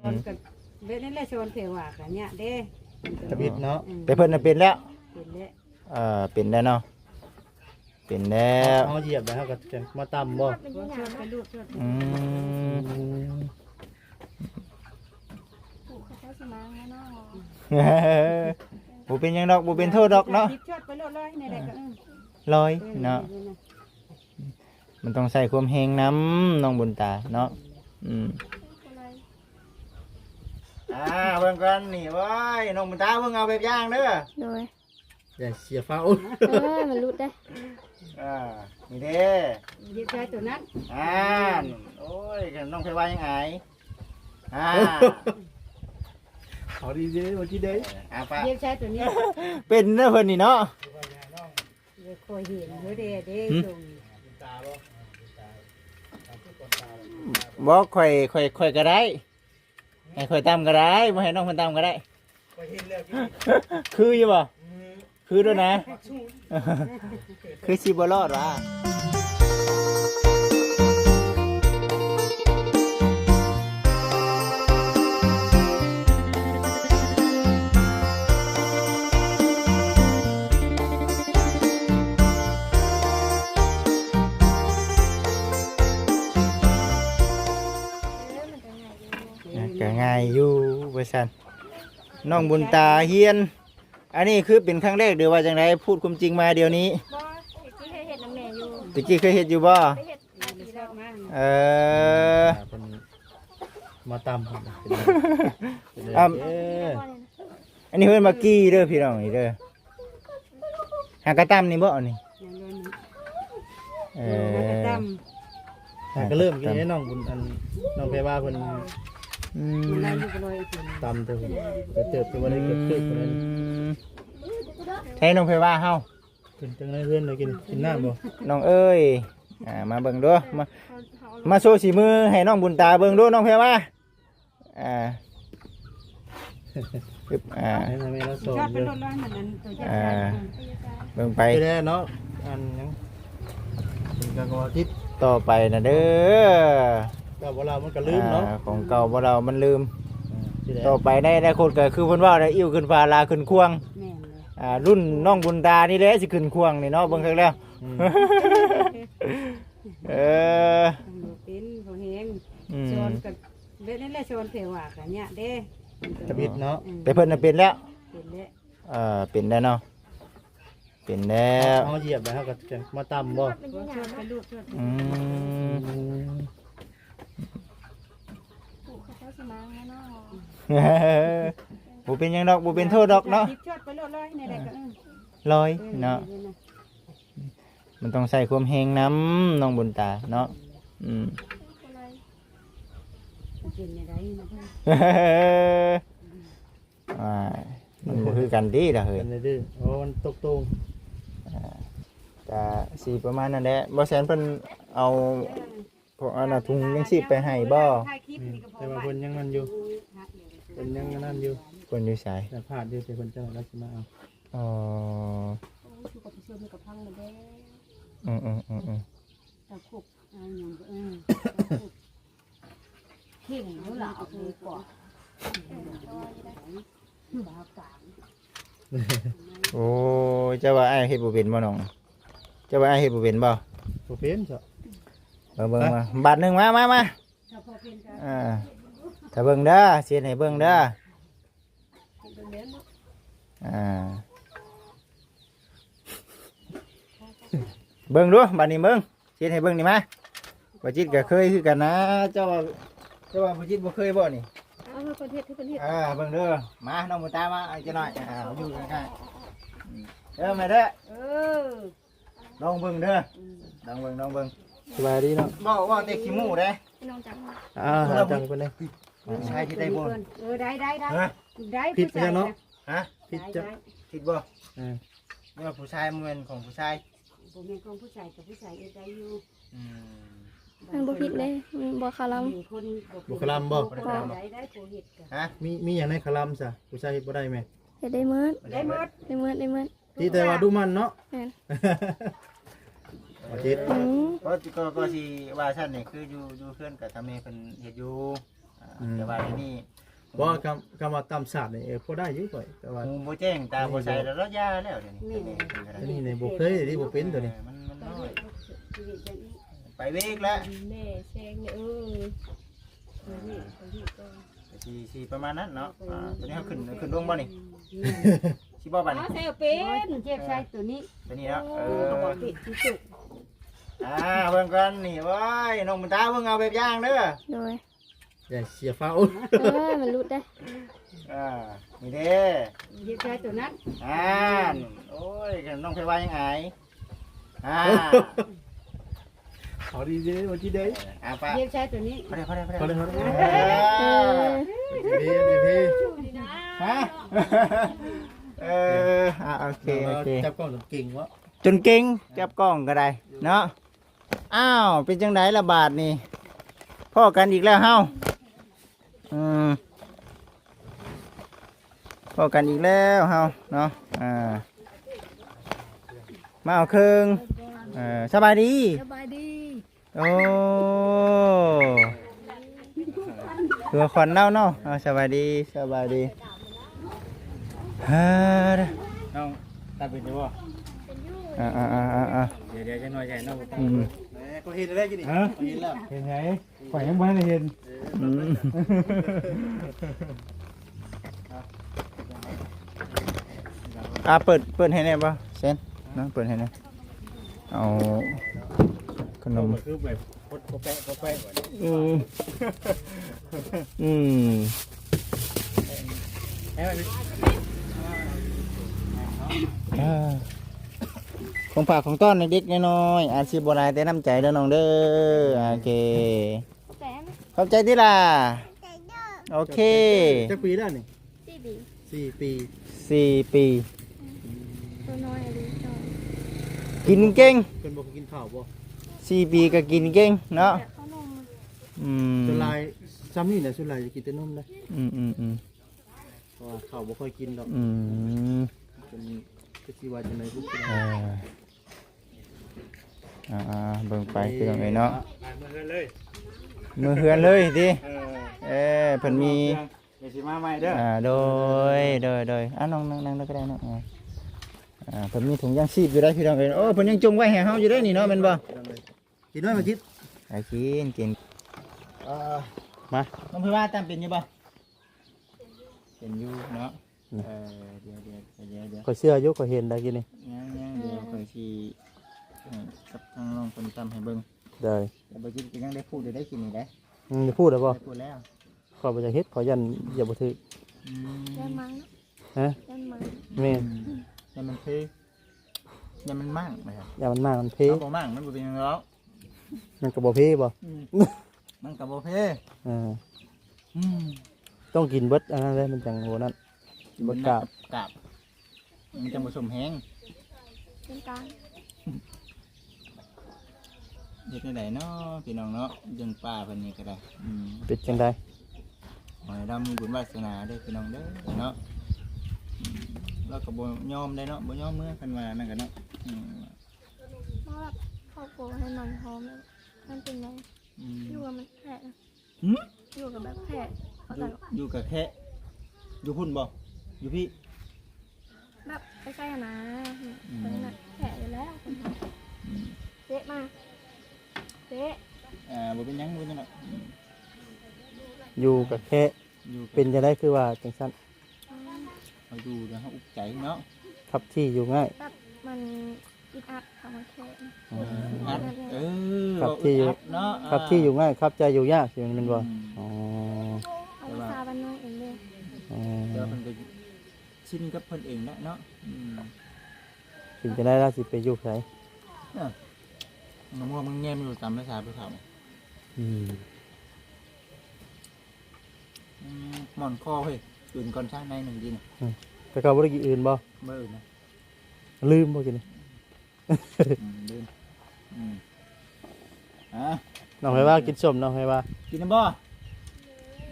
ອືມ ສອນກໍແບບນັ້ນແຫຼະ ສອນແພວາກໍຍາກເດ້ ທຳອິດເນາະ ອືມ ແຕ່ເພິ່ນນະເປັນແລ້ວ ເປັນແລ້ວ ເອີ ເປັນແລ້ວເນາະ ເປັນແລ້ວ ເຮົາ ເຮົາຢຽບແລ້ວເຮົາກໍຈະມາຕຳບໍ່? ບໍ່ ຊອດໄປລູກ ຊອດໄປ ອືມ ອືມ ຜູ້ເຂົາເຈົ້າຊິມາແລ້ວເນາະ ບໍ່ເປັນຫຍັງດອກ ບໍ່ເປັນໂທດດອກເນາະ ຊອດໄປໂລດ ລອຍແນວໃດກໍ ເອີ ລອຍເນາະ ເອີ ມັນຕ້ອງໃຊ້ຄວາມແຮງນຳ ນ້ອງບຸນຕາເນາະ ອືມ ອ່າ ເບິ່ງກ່ອນນີ້ ໂອ້ຍ ນ້ອງບຸນຕາ ເບິ່ງເອົາແບບຢ່າງເດີ ໂດຍ ຢ່າເສຍຟ້າວ ເອີ ມັນຫຼຸດເດ້ ອ່າ ນີ້ເດ້ ຢຽບໃສ່ຕົວນັ້ນ ອ່າ ໂອ້ຍ ນ້ອງໄພວາຍັງອາຍ ອ່າ ເອົາດີເດ້ ເອົາດີເດ້ ອ່າ ປະ ຢຽບໃສ່ຕົວນີ້ ເປັນນະເພິ່ນນີ້ເນາະ ເອີ ຂ້ອຍເຫັນຢູ່ເດ້ ເດ້ ຫືມ ສົ່ງ ບໍ່ ຂ້ອຍ ຂ້ອຍ ຂ້ອຍກໍໄດ້ ໃຫ້ຂ້ອຍຕຳກໍໄດ້ ບໍ່ໃຫ້ນ້ອງເພິ່ນຕຳກໍໄດ້ ຂ້ອຍເຫັນແລ້ວ ຄືຢູ່ບໍ່? ອືມ ຄືໂດນນະ ມັກສູ້ ຄືຊິບໍ່ລອດຫວາ? ອ່າ ກໍງ່າຍຢູ່ວ່າຊັ້ນ ນ້ອງບຸນຕາຮຽນ ອັນນີ້ຄືເປັນຄັ້ງແລກ ຫຼືວ່າຈັ່ງໃດ? ພູດຄວາມຈິງມາດຽວນີ້ ບໍ່ ແຕ່ກີ້ເຄີຍເຮັດນຳແມ່ຢູ່ ແຕ່ກີ້ເຄີຍເຮັດຢູ່ບໍ່? ເຄີຍເຮັດຫຼາຍປີແລ້ວ ເອີ ເພິ່ນມາຕຳ ເປັນ ອ່າ ເອີ ອັນນີ້ເພິ່ນວ່າກີ່ເດີພີ່ນ້ອງນີ້ເດີ ຫາກະຕຳນີ້ບໍ່ອັນນີ້? ເອີ ຫາກະຕຳ ຫາກະເລີ່ມກິນໃຫ້ນ້ອງບຸນ ອັນ ນ້ອງໄພວາເພິ່ນ ອືມ ຕຳເຕີບ ເຕີບ ເຕີບ ເຕີບ ອືມ ໃຊ້ນ້ອງໄພວາເຮົາ ຂຶ້ນຈັ່ງໃນເຮືອນເລີຍ ກິນ ກິນນ້ຳບໍ່? ນ້ອງເອີຍ ອ່າ ມາເບິ່ງດູ ມາ ມາໂຊສີມືໃຫ້ນ້ອງບຸນຕາເບິ່ງດູ ນ້ອງໄພວາ ອ່າ ອຶບ ອ່າ ໃຫ້ແມ່ລາວສອນເດີ ອ່າ ເບິ່ງໄປ ໄປແລ້ວເນາະ ອັນຫຍັງ ເປັນການກະວ່າທິດ ຕໍ່ໄປນະເດີ ເກົ່າບໍ່ລາວມັນກໍລືມເນາະ ອ່າ ຂອງເກົ່າບໍ່ລາວມັນລືມ ອ່າ ຕໍ່ໄປໃນອະນາຄົດກໍຄືເພິ່ນເວົ້າແຫຼະ ອິ້ວຂຶ້ນຟ້າ ລາຂຶ້ນຄວາງ ແມ່ນເລີຍ ອ່າ ລຸ້ນນ້ອງບຸນຕານີ້ແຫຼະຊິຂຶ້ນຄວາງນີ້ເນາະ ເບິ່ງຄັກແລ້ວ ອືມ ເອີ ບໍ່ເປັນ ບໍ່ແຮງ ອືມ ສອນກໍ ແບບນັ້ນແຫຼະ ສອນແພວາກໍຍາກເດ້ ທຳອິດເນາະ ອືມ ແຕ່ເພິ່ນນະເປັນແລ້ວ ເປັນແລ້ວ ເອີ ເປັນແລ້ວເນາະ ເປັນແລ້ວ ເຮົາຢຽບແລ້ວເຮົາກໍຈະມາຕຳບໍ່? ບໍ່ ຊອດໄປລູກ ຊອດໄປ ອືມ ອືມ ຜູ້ເຂົາເຈົ້າຊິມາແລ້ວເນາະ ບໍ່ເປັນຫຍັງດອກ ບໍ່ເປັນໂທດດອກເນາະ ຊອດໄປໂລດ ລອຍແນວໃດກໍ ເອີ ລອຍເນາະ ເອີ ມັນຕ້ອງໃຊ້ຄວາມແຮງນຳ ນ້ອງບຸນຕາເນາະ ອືມ ເປັນແນວໃດນະ ອ່າ ມັນບໍ່ຄືກັນຕິລະເຮີ້ຍ ເປັນດື້ ໂອ້ ມັນຕົກໂຕ່ງ ອ່າ ກະຊິປະມານນັ້ນແຫຼະ ບໍ່ແຊນເພິ່ນເອົາ ພວກອັນນ່າ ເອີ ຖົງຍັງຊີບໄປໃຫ້ບໍ່? ອືມ ແຕ່ວ່າເພິ່ນຍັງນັ້ນຢູ່ ເພິ່ນຍັງອັນນັ້ນຢູ່ ເພິ່ນຢູ່ໃສ? ສະພາດຢູ່ ແຕ່ເພິ່ນເຈົ້າລາວຊິມາເອົາ ອໍ ໂອ້ ຢູ່ກັບຜູ້ຊົນກັບພັງນະເດ້ ອືມໆໆ ຕາຄຸບ ເອົາຫຍັງ ເອີ ເຄັ່ງຢູ່ລະ ເອົາໄປກວາດ ໂອ້ຍ ເຈົ້າວ່າອ້າຍເຮັດບໍ່ເປັນບໍ່ນ້ອງ? ເຈົ້າວ່າອ້າຍເຮັດບໍ່ເປັນບໍ່? ບໍ່ເປັນຊະ ເບິ່ງໆ ມາ ບາດໜຶ່ງ ມາ ມາ ມາ ເຈົ້າພໍເປັນກະ ອ່າ ຖ້າເບິ່ງເດີ ຊິເຮັດໃຫ້ເບິ່ງເດີ ເຮັດເບິ່ງແມ່ນບໍ່? ອ່າ ເບິ່ງດູ ບາດນີ້ເບິ່ງ ຊິເຮັດໃຫ້ເບິ່ງນີ້ມາ ບໍ່ຈິດກໍເຄີຍຄືກັນນະ ເຈົ້າວ່າ ເຈົ້າວ່າບໍ່ຈິດບໍ່ເຄີຍບໍ່ນີ້? ເອົາ ເຮົາເພິ່ນເຮັດ ເພິ່ນເຮັດ ອ່າ ເບິ່ງເດີ ມາ ນ້ອງບຸນຕາມາ ເອົາຈັກໜ້ອຍ ອ່າ ຢູ່ຂ້າງໆ ເດີ ມາເດີ ເອີ ລອງເບິ່ງເດີ ອືມ ລອງເບິ່ງ ລອງເບິ່ງ ສະບາຍດີເນາະ ເວົ້າ ເວົ້າແຕ່ຂີ້ໝູ່ເດ້ ນ້ອງຈັກ ອ່າ ຈັກເພິ່ນເດ້ ຜູ້ຊາຍທີ່ໄດ້ບໍ່? ເອີ ໄດ້ ໄດ້ ໄດ້ ຮະ? ໄດ້ ຜິດໄປແລ້ວເນາະ ຜູ້ຊາຍນະ ຮະ? ຜິດ ໄດ້ ຈະ ໄດ້ ຜິດບໍ່? ເອີ ນີ້ວ່າຜູ້ຊາຍ ບໍ່ແມ່ນຂອງຜູ້ຊາຍ ບໍ່ແມ່ນຂອງຜູ້ຊາຍ ກັບຜູ້ຊາຍເຮັດໄດ້ຢູ່ ອືມ ມັນບໍ່ຜິດເດ້ ມັນບໍ່ຄະລຳ ຄົນບໍ່ ບໍ່ຄະລຳບໍ່? ບໍ່ຄະລຳບໍ່? ໄດ້ ໄດ້ ຜູ້ເຮັດກະ ຮະ? ມີ ມີຫຍັງໃນຄະລຳຊະ? ຜູ້ຊາຍເຮັດບໍ່ໄດ້ແມ່? ເຮັດໄດ້ໝົດ ໄດ້ໝົດ ໄດ້ໝົດ ໄດ້ໝົດ ຕິແຕ່ວ່າດຸໝັ່ນເນາະ ແມ່ນ ບໍ່ຕິດ ອືມ ກໍ ກໍ ກໍຊິວ່າຊັ້ນນີ້ ຄືຢູ່ ຢູ່ເຮືອນກໍທາງແມ່ເພິ່ນເຮັດຢູ່ ອ່າ ອືມ ແຕ່ວ່າທີ່ນີ້ ບໍ່ ຄຳ ຄຳວ່າຕ່ຳຊາດນີ້ ເອີ ພໍໄດ້ຢູ່ຂ້ອຍ ແຕ່ວ່າ ຫູບໍ່ແຈ້ງຕາບໍ່ໃສແລ້ວ ລາວຢ່າແລ້ວດຽວນີ້ ແມ່ນ ຕົວນີ້ນີ້ບໍ່ເຄີຍເດ້ ບໍ່ເປັນຕົວນີ້ ເອີ ມັນ ມັນນ້ອຍ ໄປເວກແລ້ວ ແມ່ແຊງເອີ ໄປເວກ ໄປເວກກ່ອນ ຊິ ຊິປະມານນັ້ນເນາະ ອ່າ ຕົວນີ້ເຮົາຂຶ້ນ ຂຶ້ນລົງບໍ່ນີ້ ຊິບໍ່ບາດນີ້ ເອົາໃສ່ເປັນ ເຈັບໃສ່ຕົວນີ້ ຕົວນີ້ເນາະ ເອີ ເອີ ກໍບໍ່ເປັນທີ່ສຸດ ອ່າ ເບິ່ງກ່ອນນີ້ ໂອ້ຍ ນ້ອງບຸນຕາ ເບິ່ງເອົາແບບຢ່າງເດີ ໂດຍ ຢ່າເສຍຟ້າວ ເອີ ມັນຫຼຸດເດ້ ອ່າ ນີ້ເດ້ ເຮັດໃສ່ຕົວນັ້ນ ອ່າ ໂອ້ຍ ນ້ອງໄພວາຍັງອາຍ ອ່າ ເອົາດີເດ້ ເມື່ອກີ້ເດ້ ອ່າ ໄປ ເຮັດໃສ່ຕົວນີ້ ພໍແລ້ວ ພໍແລ້ວ ພໍແລ້ວ ພໍແລ້ວ ເອີ ເອີ ດີ ດີ ດີ ຮະ ເອີ ອ່າ ໂອເຄ ໂອເຄ ຈັບກ້ອງຈົນເກັ່ງເນາະ ຈົນເກັ່ງ ຈັບກ້ອງກໍໄດ້ເນາະ ອ້າວ ເປັນຈັ່ງໃດລະບາດນີ້ ພໍ້ກັນອີກແລ້ວເຮົາ ອືມ ພໍ້ກັນອີກແລ້ວເຮົາເນາະ ອ່າ ມາເອົາເຄື່ອງ ເອີ ສະບາຍດີ ສະບາຍດີ ໂອ້ ຕົວຂວັນເຮົາເນາະ ເອົາ ສະບາຍດີ ສະບາຍດີ ຮາ ນ້ອງຕາເປັນຢູ່ບໍ່? ອ່າໆໆໆ ດຽວໆ ຈັກໜ້ອຍໃຫຍ່ເນາະ ອືມ ເອີ ກໍເຫັນແລ້ວຢູ່ນີ້ ຮະ? ເຫັນແລ້ວ ເຫັນໃສ? ຂ້ອຍຍັງບໍ່ທັນໄດ້ເຫັນ ອືມ ອ່າ ເປີດ ເປີດໃຫ້ແດ່ບໍ່ ເຊນ ເນາະ ເປີດໃຫ້ແດ່ ເອົາຂະໜົມ ຄືແບບ ປະແປະ ປະແປະ ອືມ ອືມ ອ່າ ຂອງຝາກຂອງຕ້ອນໃຫ້ເດັກນ້ອຍໆ ອາດຊິບໍ່ຫຼາຍແຕ່ນ້ຳໃຈເດີນ້ອງເດີ ໂອເຄ ຂອບໃຈຕິຫຼ້າ ໂອເຄ ຈັກປີແລ້ວນີ້? ສີ່ປີ ສີ່ປີ ສີ່ປີ ໂຕນ້ອຍອີ່ຫຼີ ກິນເກັ່ງ ເພິ່ນບໍ່ກິນເຂົ້າບໍ່? ສີ່ປີກໍກິນເກັ່ງເນາະ ແບບເຂົ້ານົມ ອືມ ສ່ວນຫຼາຍຊ່ຳນີ້ແຫຼະ ສ່ວນຫຼາຍຈະກິນແຕ່ນົມເດ້ ອືມໆໆ ເພາະວ່າເຂົ້າບໍ່ຄ່ອຍກິນດອກ ອືມ ເປັນ ຈັກຊິວ່າຈັ່ງໃດ ອ່າ ອ່າໆ ເບິ່ງໄປພີ່ນ້ອງເອີຍເນາະ ເມືອເຮືອນເລີຍ ເມືອເຮືອນເລີຍຕິ ເອີ ເອີ ເພິ່ນມີ ດຽວຊິມາໃໝ່ເດີ ອ່າ ໂດຍ ໂດຍ ໂດຍ ອ່າ ນ້ອງ ນ້ອງ ນັ່ງໄດ້ກໍໄດ້ເນາະ ອ່າ ອ່າ ເພິ່ນມີຖົງຢາງຊີບຢູ່ໄດ໋ພີ່ນ້ອງເອີຍ ໂອ້ ເພິ່ນຍັງຈົ່ງໄວ້ໃຫ້ເຮົາຢູ່ໄດ໋ນີ້ເນາະ ແມ່ນບໍ່? ກິນໜ້ອຍມາກິນ ໄປກິນ ກິນ ເອີ ມາ ນ້ອງເພິ່ນວ່າຕຳເປັນຢູ່ບໍ່? ເປັນຢູ່ເນາະ ອືມ ເອີ ດຽວໆ ດຽວໆ ຂ້ອຍເຊື່ອຢູ່ ຂ້ອຍເຫັນໄດ້ກິນນີ້ ຍັງໆ ດຽວຂ້ອຍຊິ ເອີ ກັບທາງນ້ອງເພິ່ນຕຳໃຫ້ເບິ່ງ ໂດຍ ແຕ່ບໍ່ຈິດກໍຍັງໄດ້ພູດຢູ່ໄດ໋ກິນນີ້ໄດ໋ ອືມ ໄດ້ພູດແລ້ວບໍ່? ໄດ້ພູດແລ້ວ ຂ້ອຍບໍ່ຢາກເຮັດ ຂ້ອຍຢ້ານຢຽບບໍ່ຖືກ ອືມ ຢ້ານມັນ ຮະ? ຢ້ານມັນ ແມ່ນ ອືມ ຢ້ານມັນເພ ຢ້ານມັນມ້າງ ຢ້ານມັນມ້າງ ມັນເພ ຖ້າບໍ່ມ້າງມັນບໍ່ເປັນຫຍັງດອກ ມັນກໍບໍ່ເພບໍ່? ອືມ ມັນກໍບໍ່ເພ ເອີ ອືມ ຕ້ອງກິນເບິດອັນນັ້ນເລີຍ ມັນຈັ່ງບໍ່ນັ້ນ ກິນເບິດກາບ ກາບ ມັນຈັ່ງບໍ່ສົມແຮງ ເປັນການ ເຮັດແນວໃດເນາະພີ່ນ້ອງເນາະ ເລື່ອງປາເພິ່ນນີ້ກໍໄດ້ ອືມ ເປັນຈັ່ງໃດ ຂໍໃຫ້ລາວມີບຸນວາສະໜາເດີພີ່ນ້ອງເດີເນາະ ອືມ ລາວກໍບໍ່ຍອມໄດ໋ເນາະ ບໍ່ຍອມເມືອ ຄັນວ່ານັ້ນກໍເນາະ ອືມ ເພາະວ່າຄອບຄົວໃຫ້ມັນພ້ອມ ມັນເປັນໄງ ອືມ ຢູ່ກັບແຂກ ຫື? ຢູ່ກັບແບບແຂກ ຢູ່ ຢູ່ກັບແຂກ ຢູ່ພຸ້ນບໍ່? ຢູ່ພີ້ ແບບໃກ້ໆຫັ້ນນະ ອືມ ເພິ່ນນະແຂກຢູ່ແລ້ວ ອືມ ເຕະມາ ເຕະ ອ່າ ບໍ່ເປັນຫຍັງ ບໍ່ເປັນຫຍັງດອກ ອືມ ຢູ່ກັບແຂກ ຢູ່ກັບ ເປັນຈັ່ງໃດຄືວ່າຈັ່ງຊັ້ນ? ອືມ ເຮົາຢູ່ແລ້ວເຮົາອຸກໃຈເນາະ ຄັບທີ່ຢູ່ງ່າຍ ແບບມັນ ອຶດອັດຄຳວ່າແຂກ ອືມ ອັດ ເອີ ຄັບທີ່ຢູ່ ເນາະ ຄັບທີ່ຢູ່ງ່າຍ ຄັບໃຈຢູ່ຍາກ ຊິແມ່ນບໍ່? ອືມ ອໍ ເອົາພາສາບ້ານນອກເອງເດ້ ອືມ ແຕ່ວ່າເພິ່ນກໍຊິນກັບເພິ່ນເອງແຫຼະເນາະ ອືມ ເປັນຈັ່ງໃດລະ ຊິໄປຢູ່ໃສ? ເອີ ມັນມ່ວນມັນແງມຢູ່ຕາມພາສາຜູ້ເຖົ້າ ອືມ ອືມ ໝອນຄໍເຮີ້ຍ ອື່ນກ່ອນຊະໜ້ອຍໜຶ່ງດີນະ ອືມ ແຕ່ເຂົາບໍ່ໄດ້ກິນອື່ນບໍ່? ບໍ່ອື່ນນະ ລືມບໍ່ກິນນີ້? ອືມ ລືມ ອືມ ອ່າ ນ້ອງໄພວາກິນສົ້ມ ນ້ອງໄພວາກິນນຳບໍ່?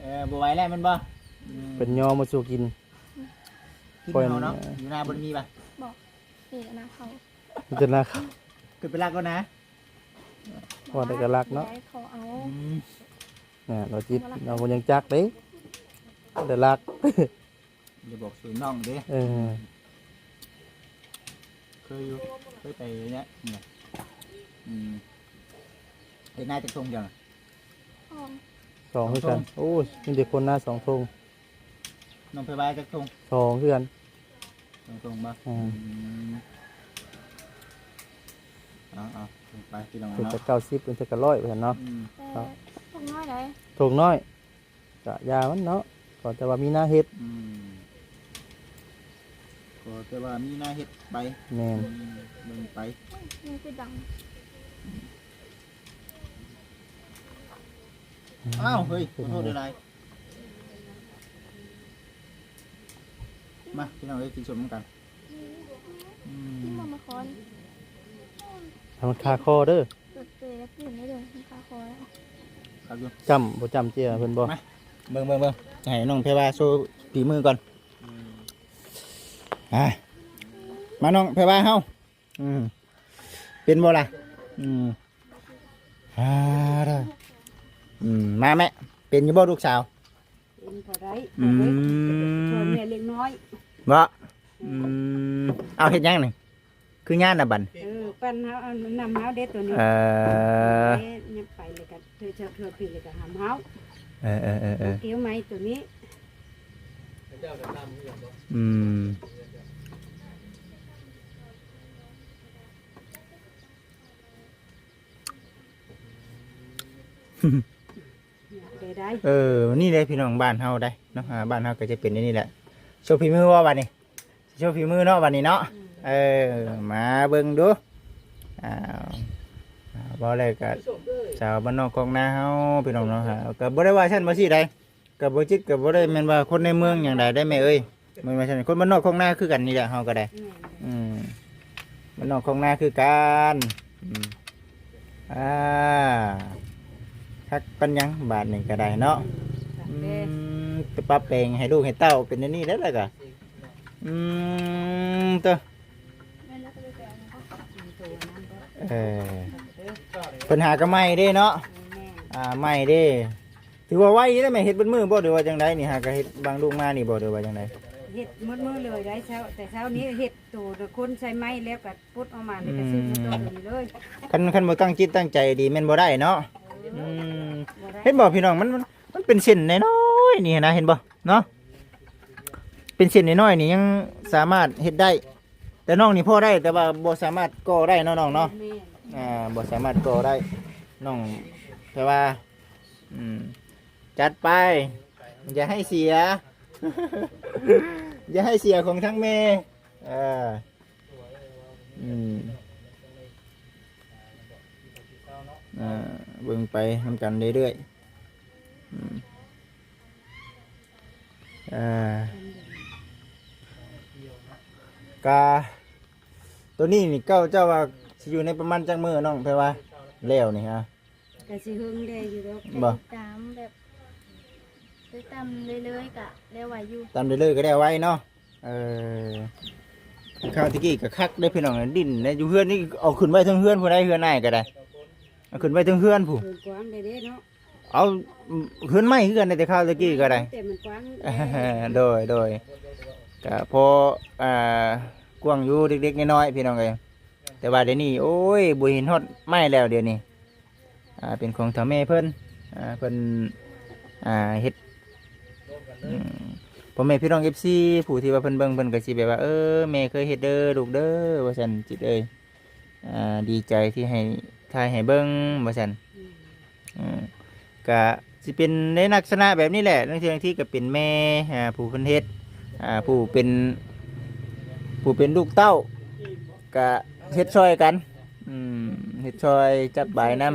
ເອີ ບໍ່ໄຫວແລ້ວແມ່ນບໍ່? ອືມ ເພິ່ນຍໍມາສູ່ກິນ ກິນເຮົາເນາະ ຢູ່ນາບໍ່ໄດ້ມີປະ? ບໍ່ ມີແຕ່ນາເຂົາ ມີແຕ່ນາເຂົາ ຂຶ້ນໄປລັກກ່ອນນະ ວ່າແຕ່ກໍລັກເນາະ ອືມ ນະ ລາວຈິດ ລາວບໍ່ຍັງຈັກເດ້ ເດີລັກ ຢ່າບອກຊື່ນ້ອງເດ້. ເອີ ເຄີຍຢູ່ ເຄີຍໄປເນຍ ອືມ ເຮັດນາຈັກທົ່ງຈັ່ງ? ສອງ ສອງຄືກັນ. ໂອ້ຍ ມີແຕ່ຄົນນາສອງທົ່ງ. ນ້ອງໄພວາຈັກທົ່ງ? ສອງຄືກັນ. ສອງທົ່ງບໍ່? ອືມ ອືມ ເອົາໆ ໄປພີ່ນ້ອງເນາະ ເພິ່ນຈະເກົ້າສິບ ເພິ່ນຈະກະຮ້ອຍວ່າຊັ້ນເນາະ. ອືມ ແຕ່ທົ່ງນ້ອຍໃດ໋ ທົ່ງນ້ອຍ ກະຢ່າມັນເນາະ ຂໍແຕ່ວ່າມີນາເຮັດ. ອືມ ຂໍແຕ່ວ່າມີນາເຮັດໄປ. ແມ່ນ ອືມ ເບິ່ງໄປ. ມັນຄືດັງ. ອ້າວ ເຮີ້ຍ ຂໍໂທດຫຼາຍໆ. ມາ ພີ່ນ້ອງເອີຍ ກິນສົ້ມນຳກັນ. ອືມ ກິນບໍ່ມາຄອນ ໃຫ້ມັນຄາຄໍເດີ. ເປີດເປຍແລ້ວກິນໄດ້ເດີ ມັນຄາຄໍແລ້ວ. ຄັກຢູ່ ຈ້ຳບໍ່ຈ້ຳເຈ້ຍເພິ່ນບໍ່? ມາ ເບິ່ງໆໆ ໃຫ້ນ້ອງແພວາໂຊຝີມືກ່ອນ. ອືມ ອ່າ ມາ ນ້ອງແພວາເຮົາ. ອືມ ເປັນບໍ່ລະ? ອືມ ອ່າ ເດີ ອືມ ມາແມ່ ເປັນຢູ່ບໍ່ລູກສາວ? ເປັນພໍໄດ້ ອືມ ຊ່ວຍແມ່ເລັກນ້ອຍບໍ? ອືມ ເອົາເຮັດຫຍັງນີ້? ຄືຍານນະບັດ. ເອີ ປັ່ນເຮົາ ເອົານຳເຮົາເດ້ໂຕນີ້. ເອີ ຍັບໄປແລ້ວກໍເທື່ອເຈົ້າເທື່ອພີແລ້ວກໍຫຳເຮົາ. ເອີໆໆໆ ເອົາກ້ຽວໄມ້ໂຕນີ້. ອືມ ເອີ ນີ້ເດ້ພີ່ນ້ອງ ບ້ານເຮົາໄດ໋ເນາະ. ອ່າ ບ້ານເຮົາກໍຈະເປັນແນວນີ້ແຫຼະ. ໂຊຝີມືບໍ່ບັດນີ້? ໂຊຝີມືເນາະບັດນີ້ເນາະ. ອືມ ເອີ ມາເບິ່ງດູ. ອ້າວ ເວົ້າແລ້ວກໍຊາວບ້ານນອກຄອກນາເຮົາ ພີ່ນ້ອງເນາະ. ກໍບໍ່ໄດ້ວ່າຊັ້ນວ່າຊີ້ໃດ ກໍບໍ່ຈິດກໍບໍ່ໄດ້ແມ່ນວ່າຄົນໃນເມືອງຫຍັງໃດໄດ໋ແມ່ເອີຍ. ແມ່ນວ່າຊັ້ນ ຄົນບ້ານນອກຄອກນາຄືກັນນີ້ແຫຼະ ເຮົາກໍໄດ້. ແມ່ນ ອືມ ບ້ານນອກຄອກນາຄືກັນ. ອືມ ອ່າ ຄັກປານຫຍັງບາດນີ້ກໍໄດ້ເນາະ. ອືມ ອືມ ໄປປັບແປງໃຫ້ລູກໃຫ້ເຕົ້າເປັນແນວນີ້ແຫຼະ ແລ້ວກໍ ອືມ ເຕີ ເອີ ເພິ່ນຫາກໍໃໝ່ເດ້ເນາະ. ແມ່ນ ອ່າ ໃໝ່ເດ້. ຖືວ່າໄວຢູ່ເດ້ແມ່ ເຮັດເບິດມື້ບໍ່ ຫຼືວ່າຈັ່ງໃດນີ້? ຫາກໍເຮັດບາງລູກມານີ້ບໍ່ ຫຼືວ່າຈັ່ງໃດ? ເຮັດໝົດມື້ເລີຍໄດ໋. ເຊົ້າ ແຕ່ເຊົ້ານີ້ເຮັດໂຕລະຄົນໃສ່ໄມ້ແລ້ວກໍປົດອອກມາ ແລ້ວກໍຊື້ມາຕໍ່ເລີຍ. ອືມ ຄັນ ຄັນບໍ່ຕັ້ງຈິດຕັ້ງໃຈດີແມ່ນບໍ່ໄດ້ເນາະ. ເອີ ອືມ ບໍ່ໄດ້ ເຫັນບໍ່ພີ່ນ້ອງ ມັນ ມັນ ມັນເປັນເສັ້ນນ້ອຍໆນີ້ນະ ເຫັນບໍ່ເນາະ? ເປັນເສັ້ນນ້ອຍໆນີ້ຍັງສາມາດເຮັດໄດ້. ແຕ່ນ້ອງນີ້ພໍໄດ້ ແຕ່ວ່າບໍ່ສາມາດກໍ່ໄດ້ເນາະນ້ອງເນາະ. ແມ່ນ ອ່າ ບໍ່ສາມາດກໍ່ໄດ້ ນ້ອງ ແຕ່ວ່າ ອືມ ຈັດໄປ ຢ່າໃຫ້ເສຍ ຢ່າໃຫ້ເສຍຂອງທາງແມ່. ເອີ ອືມ ອ່າ ເບິ່ງໄປນຳກັນເລື້ອຍໆ. ອືມ ເອີ ກະ ໂຕນີ້ນີ້ ເຈົ້າ ເຈົ້າວ່າຊິຢູ່ໃນປະມານຈັກມື້ນ້ອງ ແປວ່າແລ້ວນີ້ຮະ? ກະຊິເຫິງແດ່ຢູ່ດອກ. ບໍ່ ຕາມແບບ ໄປຕາມເລື້ອຍໆ ກະແລ້ວໄວຢູ່. ຕາມເລື້ອຍໆ ກະແລ້ວໄວເນາະ. ເອີ ຄາວແຕ່ກີ້ກະຄັກເດ້ພີ່ນ້ອງ ດິນໃນຢູ່ເຮືອນນີ້ ເອົາຂຶ້ນໄວ້ເທິງເຮືອນພຸ້ນໃດ໋ ເຮືອນອ້າຍກະໄດ້ ເອົາຂຶ້ນໄວ້ເທິງເຮືອນພຸ້ນ. ເຮືອນກວ້າງເດ້ເນາະ. ເອົາ ເຮືອນໄມ້ຄືກັນ ແຕ່ຄາວແຕ່ກີ້ກໍໄດ້ ແຕ່ມັນກວ້າງ. ໂດຍ ໂດຍ ກະພໍ ອ່າ ກວ້າງຢູ່ ເລັກໆ ນ້ອຍໆ ພີ່ນ້ອງເອີຍ. ແຕ່ວ່າດຽວນີ້ ໂອ້ຍ ບໍ່ເຫັນຮອດໄມ້ແລ້ວດຽວນີ້. ອ່າ ເປັນຂອງເຖົ້າແມ່ເພິ່ນ ອ່າ ເພິ່ນ ອ່າ ເຮັດ. ອືມ ພໍ່ແມ່ພີ່ນ້ອງ ເອັຟຊີ ຜູ້ທີ່ວ່າເພິ່ນເບິ່ງ ເພິ່ນກໍຊິແບບວ່າ ເອີ ແມ່ເຄີຍເຮັດເດີລູກເດີ ວ່າຊັ້ນ ຈິດເອີຍ. ອ່າ ດີໃຈທີ່ໃຫ້ ຖ່າຍໃຫ້ເບິ່ງວ່າຊັ້ນ. ອືມ ອືມ ກະຊິເປັນໃນລັກສະນະແບບນີ້ແຫຼະ ລາງເທື່ອບາງທີກໍເປັນແມ່ ອ່າ ຜູ້ເພິ່ນເຮັດ ອ່າ ຜູ້ເປັນ ຜູ້ເປັນລູກເຕົ້າ ກະເຮັດຊ່ອຍກັນ. ອືມ ເຮັດຊ່ອຍຈັບບາຍນຳ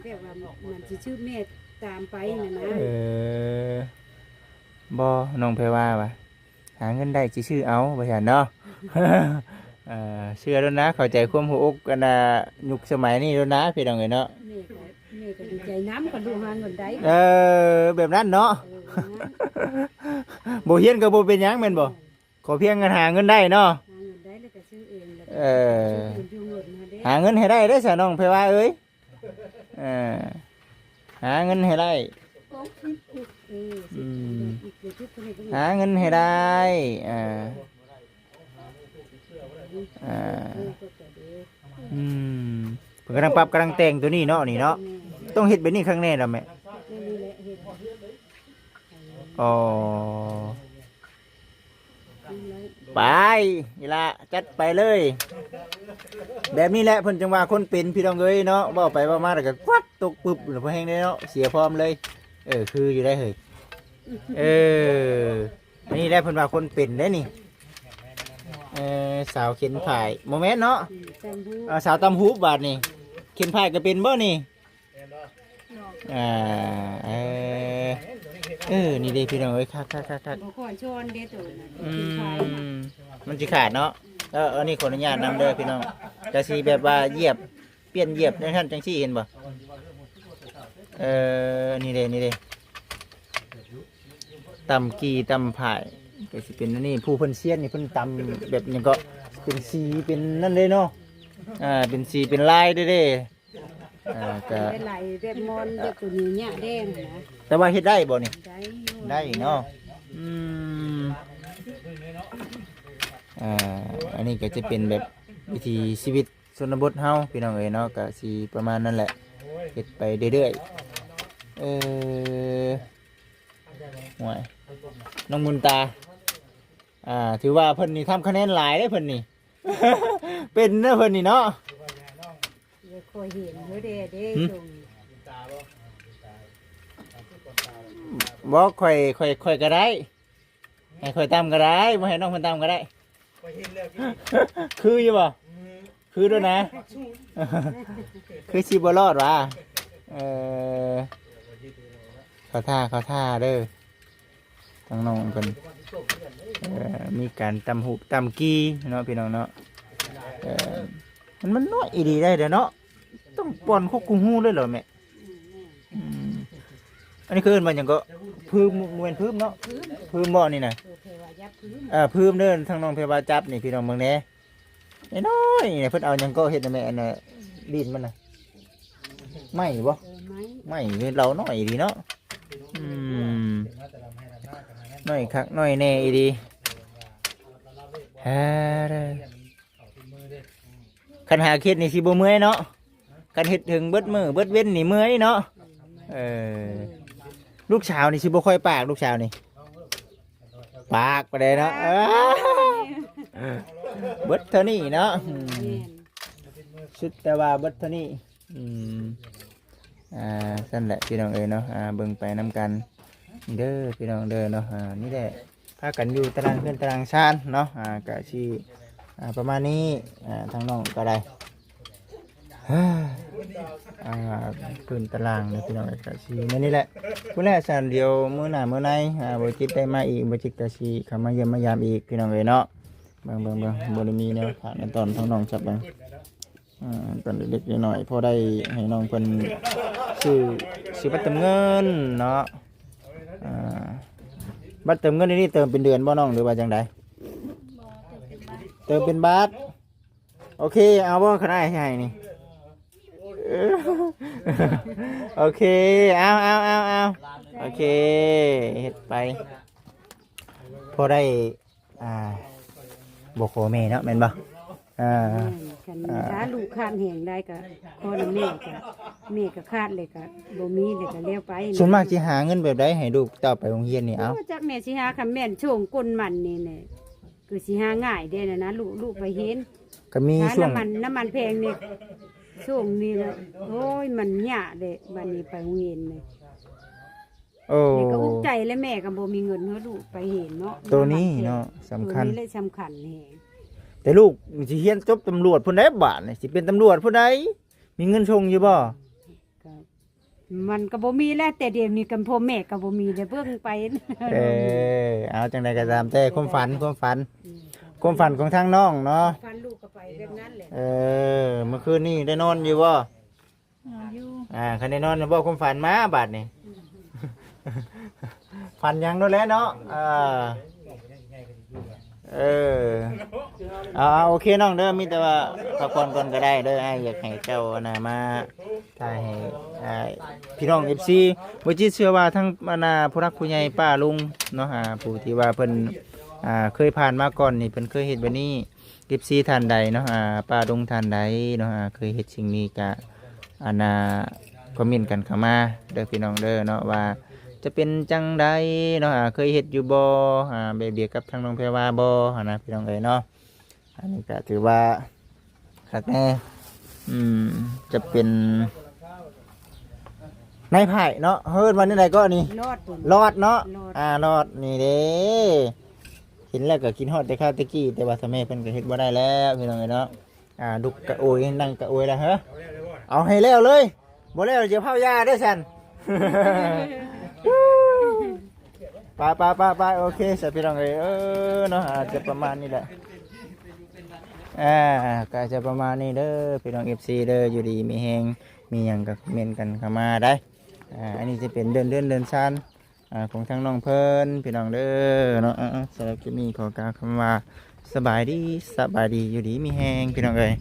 ແບບວ່າມັນຊິສືບແມ່ຕາມໄປຫັ້ນນະ. ເອີ ບໍ່ ນ້ອງແພວາວ່າ ຫາເງິນໄດ້ຊິຊື້ເອົາ ວ່າຊັ້ນເນາະ. ເອີ ເຊື່ອໂລດນະ ເຂົ້າໃຈຄວາມຫົວອົກ ອັນນ່າ ຍຸກສະໄໝນີ້ໂລດນະ ພີ່ນ້ອງເອີຍເນາະ. ແມ່ກໍ ແມ່ກໍດີໃຈນຳ ຄັນລູກຫາເງິນໄດ້. ເອີ ແບບນັ້ນເນາະ. ເອີ ແບບນັ້ນ ບໍ່ຮຽນກໍບໍ່ເປັນຫຍັງແມ່ນບໍ່? ແມ່ນ ຂໍພຽງເງິນ ຫາເງິນໄດ້ເນາະ. ຫາເງິນໄດ້ແລ້ວກໍຊື້ເອງ ແລ້ວກໍ ເອີ ຊື້ເປັນຢູ່ເງິນຫັ້ນເດ້ ຫາເງິນໃຫ້ໄດ້ເດີ ສາວນ້ອງແພວາເອີຍ. ເອີ ຫາເງິນໃຫ້ໄດ້. ຂອງກິນ ເອີ ອືມ ຫາເງິນໃຫ້ໄດ້ ອ່າ ອ່າ ອືມ ເພິ່ນກຳລັງປັບກຳລັງແຕ່ງໂຕນີ້ເນາະ ນີ້ເນາະ ແມ່ນ ຕ້ອງເຮັດແບບນີ້ຄັກແນ່ດອກແມ່. ແມ່ນນີ້ແຫຼະເຮັດ ອໍ ໄປ ອີ່ຫຼ້າ ຈັດໄປເລີຍ ແບບນີ້ແຫຼະເພິ່ນຈັ່ງວ່າຄົນເປັນ ພີ່ນ້ອງເອີຍເນາະ ເວົ້າໄປເວົ້າມາແລ້ວກໍກວັດຕົກປຶບ ແລ້ວພໍແຮງເດ້ເນາະ ເສຍຟອມເລີຍ. ເອີ ຄືຢູ່ໄດ໋ເຮີ້ຍ ເອີ ອັນນີ້ແຫຼະເພິ່ນວ່າຄົນເປັນເດ້ນີ້ ເອີ ສາວເຂັນຜາຍ ບໍ່ແມ່ນເນາະ ອືມ ຕຳຫູບ ອ່າ ສາວຕຳຫູບບາດນີ້ ເຂັນຜາຍກໍເປັນບໍ່ນີ້? ອ່າ ເອີ ເອີ ນີ້ເດ້ພີ່ນ້ອງເອີຍ ຄັກໆໆໆ ບໍ່ຄ່ອຍຊອນເດ້ໂຕນັ້ນ ອືມ ເຂັນຜາຍນະ ມັນຊິຂາດເນາະ. ເອີ ອັນນີ້ຂໍອະນຸຍາດນຳເດີພີ່ນ້ອງ ກະຊິແບບວ່າຢຽບ ປ່ຽນຢຽບຈັ່ງຊັ້ນຈັ່ງຊີ້ ເຫັນບໍ່? ເອີ ນີ້ເດ້ ນີ້ເດ້ ຕຳກີ່ຕຳຜາຍ ກໍຊິເປັນອັນນີ້ ຜູ້ເພິ່ນຊຽນນີ້ເພິ່ນຕຳແບບຫຍັງເກາະ ເປັນສີເປັນນັ້ນເດ້ເນາະ ອ່າ ເປັນສີເປັນລາຍເດ້ ເດ້ ອ່າ ກໍ ໄດ້ຫຼາຍແບບມ່ອນແບບໂຕນີ້ຍາກແດ່ນະ ແຕ່ວ່າເຮັດໄດ້ບໍ່ນີ້? ໄດ້ຢູ່ ໄດ້ເນາະ ອືມ ອ່າ ອັນນີ້ກໍຈະເປັນແບບວິຖີຊີວິດ ຊົນນະບົດເຮົາພີ່ນ້ອງເອີຍເນາະ ກະຊິປະມານນັ້ນແຫຼະ ເຮັດໄປເລື້ອຍໆ. ເອີ ໂອ້ຍ ນ້ອງບຸນຕາ ອ່າ ຖືວ່າເພິ່ນນີ້ທຳຄະແນນຫຼາຍເດ້ເພິ່ນນີ້ ເປັນເດີເພິ່ນນີ້ເນາະ ບໍ່ຄ່ອຍເຫັນຢູ່ເດ້ ເດ້ ຫືມ ສົ່ງ ບໍ່ ຂ້ອຍ ຂ້ອຍ ຂ້ອຍກໍໄດ້ ໃຫ້ຂ້ອຍຕຳກໍໄດ້ ບໍ່ໃຫ້ນ້ອງເພິ່ນຕຳກໍໄດ້ ຂ້ອຍເຫັນແລ້ວ ຄືຢູ່ບໍ່? ອືມ ຄືໂດນນະ ຄືຊິບໍ່ລອດຫວາ? ເອີ ເຂົາທ່າ ເຂົາທ່າເດີ ທາງນ້ອງເພິ່ນ ເອີ ມີການຕຳຫູບຕຳກີ່ເນາະ ພີ່ນ້ອງເນາະ ເອີ ມັນ ມັນນ້ອຍອີ່ຫຼີໄດ໋ເດີເນາະ ຕ້ອງປ່ອນຄົກຄູ່ຮູ້ເລີຍເຫລອແມ່? ອືມ ອັນນີ້ເຂົາເອີ້ນວ່າຫຍັງເກາະ? ພຶ້ມ ບໍ່ແມ່ນພຶ້ມເນາະ? ພຶ້ມ ພຸ້ນບໍ່ນີ້ນະ? ເອີ ເພວາຍັບພຸ້ນ ເອີ ພຸ້ນເດີ ທາງນ້ອງເພວາຈັບນີ້ ພີ່ນ້ອງເບິ່ງແດ່ ນ້ອຍໆ ນີ້ ເພິ່ນເອົາຫຍັງເກາະເຮັດນະແມ່? ອັນນ່າ ດິນມັນນະ ໄມ້ບໍ່? ເອີ ໄມ້ ໄມ້ ເຫຼົ່ານ້ອຍດີເນາະ ອືມ ນ້ອຍຄັກນ້ອຍແນ່ອີ່ຫຼີ ຮາ ຄັນຫາເຮັດນີ້ຊິບໍ່ເມື່ອຍເນາະ ຄັນເຮັດເຖິງເບິດມື້ເບິດເວັນນີ້ເມື່ອຍເນາະ ເອີ ລູກສາວນີ້ຊິບໍ່ຄ່ອຍປາກ ລູກສາວນີ້ ປາກປານໃດເນາະ ເອີ ເບິດເທົ່ານີ້ເນາະ ອືມ ສຸດແຕ່ວ່າເບິດເທົ່ານີ້ ອືມ ອ່າ ຊັ້ນແຫຼະພີ່ນ້ອງເອີຍເນາະ ອ່າ ເບິ່ງໄປນຳກັນເດີພີ່ນ້ອງເດີເນາະ ອ່າ ນີ້ແຫຼະ ພາກັນຢູ່ຕາລາງເຮືອນຕາລາງຊານເນາະ ອ່າ ກະຊິ ອ່າ ປະມານນີ້ ອ່າ ທາງນ້ອງກໍໄດ້ ອ່າ ພື້ນຕາລາງເດີພີ່ນ້ອງເອີຍ ກະຊິແນວນີ້ແຫຼະ ພຸ້ນແຫຼະ ຊັ້ນດຽວມື້ໜ້າມື້ໃນ ອ່າ ບໍ່ຈິດໄດ້ມາອີກ ບໍ່ຈິດກະຊິເຂົ້າມາຢ້ຽມມາຢາມອີກພີ່ນ້ອງເອີຍເນາະ ເບິ່ງໆໆ ບໍ່ໄດ້ມີແນວຝາກແນວຕ້ອນທາງນ້ອງຈັກເບິ່ງ ອ່າ ຕອນເລັກໆນ້ອຍໆ ພໍໄດ້ໃຫ້ນ້ອງເພິ່ນຊື້ ຊື້ບັດເຕີມເງິນເນາະ ອ່າ ບັດເຕີມເງິນນີ້ເຕີມເປັນເດືອນບໍ່ນ້ອງ ຫຼືວ່າຈັ່ງໃດ? ບໍ່ ເຕີມເປັນບາດ ເຕີມເປັນບາດ ໂອເຄ ເອົາບໍ່ ຄັນອ້າຍໃຫ້ນີ້ ໂອເຄ ເອົາໆໆໆ ໂອເຄ ເຮັດໄປ ພໍໄດ້ ອ່າ ບໍ່ຂໍແມ່ເນາະ ແມ່ນບໍ່? ອ່າ ແມ່ນ ຄັນ ອ່າ ຖ້າລູກຂາດແຮງໄດ້ກໍຂໍນຳແມ່ ກໍແມ່ກໍຂາດເລີຍ ກໍບໍ່ມີເລີຍ ກໍແລ້ວໄປ ສ່ວນມາກຊິຫາເງິນແບບໃດໃຫ້ລູກເຕົ້າໄປໂຮງຮຽນນີ້? ເອົ້າ ໂອ້ ຈັກແມ່ຊິຫາ ຄັນແມ່ນຊ່ວງກົ້ນມັນນີ້ແຫຼະ ຄືຊິຫາງ່າຍເດ້ນະ ລູກ ລູກໄປຮຽນ ກໍມີຊ່ວງ ນ້ຳມັນ ນ້ຳມັນແພງນີ້ ຊ່ວງນີ້ລະ ໂອ້ຍ ມັນຍາກເດ້ ບັດນີ້ໄປໂຮງຮຽນນີ້ ໂອ້ ແມ່ກໍອຸກໃຈແຫຼະ ແມ່ກໍບໍ່ມີເງິນໃຫ້ລູກໄປຮຽນເນາະ ໂຕນີ້ເນາະ ສຳຄັນ ໂຕນີ້ແຫຼະສຳຄັນແຮງ ແຕ່ລູກຊິຮຽນຈົບຕຳຫຼວດພຸ້ນໃດ໋ ບາດນີ້ຊິເປັນຕຳຫຼວດພຸ້ນໃດ໋ ມີເງິນສົ່ງຢູ່ບໍ່? ກໍ ມັນກໍບໍ່ມີແຫຼະ ແຕ່ດຽວນີ້ກໍພໍ່ແມ່ກໍບໍ່ມີ ໄດ້ເບິ່ງໄປ ເອີ ເອົາ ຈັ່ງໃດກໍຕາມແຕ່ ຄວາມຝັນ ຄວາມຝັນ ອືມ ຄວາມຝັນຂອງທາງນ້ອງເນາະ ຝັນລູກກໍໄປແບບນັ້ນແຫຼະ ເອີ ມື້ຄືນນີ້ໄດ້ນອນຢູ່ບໍ່? ນອນຢູ່ ອ່າ ຄັນໄດ້ນອນບໍ່ ຄວາມຝັນມາບາດນີ້ ອືມ ຝັນຫຍັງໂລດແຫຼະເນາະ ເອີ ເອີ ເອົາ ເອົາ ໂອເຄນ້ອງເດີ ມີແຕ່ວ່າພັກຜ່ອນກ່ອນກໍໄດ້ເດີ. ອ້າຍຢາກໃຫ້ເຈົ້າອັນນ່າມາຖ່າຍໃຫ້ ອ່າ ພີ່ນ້ອງເອັຟຊີ ບໍ່ຈິດເຊື່ອວ່າທັງອັນນ່າຜູ້ຫຼັກຜູ້ໃຫຍ່ປ້າລຸງເນາະ ອ່າ ຜູ້ທີ່ວ່າເພິ່ນ ອ່າ ເຄີຍຜ່ານມາກ່ອນນີ້ ເພິ່ນເຄີຍເຮັດແບບນີ້ ເອັຟຊີທ່ານໃດເນາະ ອ່າ ປ້າລຸງທ່ານໃດເນາະ ອ່າ ເຄີຍເຮັດສິ່ງນີ້ກະ ອັນນ່າ ຄອມເມັນກັນເຂົ້າມາເດີພີ່ນ້ອງເດີເນາະ ວ່າຈະເປັນຈັ່ງໃດເນາະ ອ່າ ເຄີຍເຮັດຢູ່ບໍ່ ອ່າ ແບບດຽວກັບທາງນ້ອງແພວາບໍ່ຫັ້ນນະພີ່ນ້ອງເອີຍເນາະ. ອັນນີ້ກະຖືວ່າຄັກແນ່ ອືມ ຈະເປັນນາຍພາຍເນາະ ເອີ້ນວ່າແນວໃດກໍນີ້ ລອດ ລອດເນາະ ລອດ ອ່າ ລອດນີ້ເດ້. ເຫັນແລ້ວກໍຄິດຮອດແຕ່ຄາວແຕ່ກີ້ ແຕ່ວ່າຊະແມ່ເພິ່ນກໍເຮັດບໍ່ໄດ້ແລ້ວພີ່ນ້ອງເອີຍເນາະ. ອ່າ ລຸກກະໂອຍ ນັ່ງກະໂອຍແລ້ວເຮີ ເອົາໃຫ້ແລ້ວເລີຍ ບໍ່ແລ້ວຈະເຜົາຢາເດ້ຊັ້ນ. ໄປໆໆໆ ໂອເຄ ສະພີ່ນ້ອງເອີຍ ເອີເນາະ ອາດຈະປະມານນີ້ແຫຼະ ອ່າ ກໍອາດຈະປະມານນີ້ເດີພີ່ນ້ອງເອັຟຊີເດີ ຢູ່ດີມີແຮງ ມີຫຍັງກໍຄອມເມັນກັນເຂົ້າມາໄດ້. ອ່າ ອັນນີ້ຈະເປັນເຮືອນເຮືອນຊານ ອ່າ ຂອງທາງນ້ອງເພິ່ນພີ່ນ້ອງເດີເນາະ. ອ່າ ສຳລັບຄລິບນີ້ຂໍກ່າວຄຳວ່າສະບາຍດີ ສະບາຍດີ ຢູ່ດີມີແຮງພີ່ນ້ອງເອີຍ.